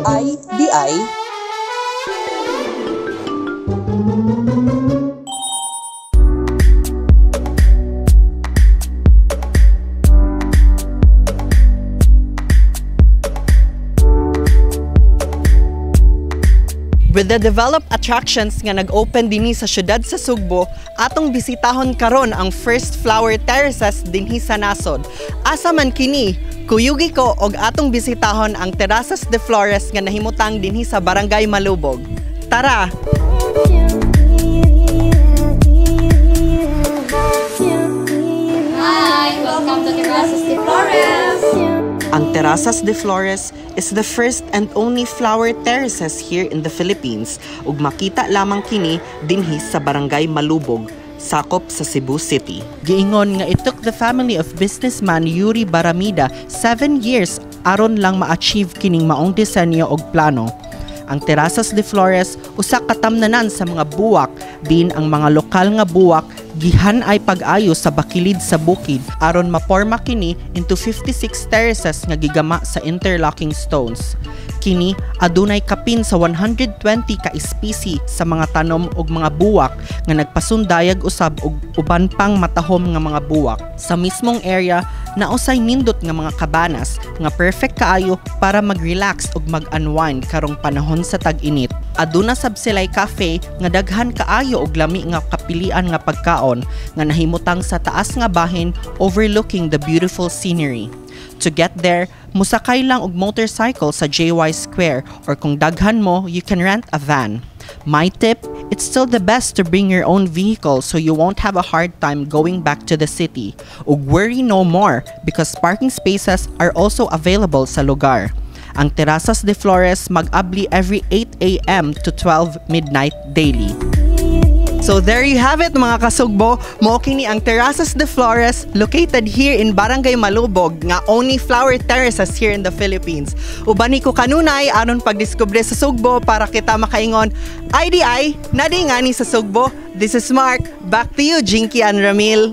IDI. With the developed attractions nga nag-open dinhi sa syudad sa Sugbo, atong bisitahon karon ang first flower terraces dinhi sa nasod. Asa man kini? Kuyugi ko og atong bisitahon ang Terrazas de Flores nga nahimutang dinhi sa Barangay Malubog. Tara! Hi! Welcome to Terrazas de Flores! Ang Terrazas de Flores is the first and only flower terraces here in the Philippines ug makita lamang kini dinhi sa Barangay Malubog, sakop sa Cebu City. Giingon nga it took the family of businessman Yuri Baramida 7 years aron lang ma-achieve kining maong disenyo og plano. Ang Terrazas de Flores usa ka tamnanan sa mga buwak din ang mga lokal nga buwak gihan ay pag-ayo sa bakilid sa bukid aron maporma kini into 56 terraces nga gigama sa interlocking stones. Kini adunay kapin sa 120 ka espesye sa mga tanom ug mga buwak nga nagpasundayag usab og uban pang matahom nga mga buwak. Sa mismong area nausay nindot nga mga kabanas nga perfect kaayo para mag-relax ug mag-unwind karong panahon sa tag-init. Aduna sab sila'y cafe nga daghan kaayo og lami nga kapilian nga pagkaon nga nahimutang sa taas nga bahin overlooking the beautiful scenery. To get there, musakay lang og motorcycle sa JY Square or kung daghan mo, you can rent a van. My tip, it's still the best to bring your own vehicle so you won't have a hard time going back to the city. Ug worry no more because parking spaces are also available sa lugar. Ang Terrazas de Flores mag-abli every 8 a.m. to 12 midnight daily. So there you have it, mga kasugbo. Mao kini ang Terrazas de Flores located here in Barangay Malubog nga only flower terraces here in the Philippines. Ubani ko kanunay aron pagdiskubre sa Sugbo para kita makaingon IDI nadi ngani sa Sugbo. This is Mark. Back to you, Jinky and Ramil.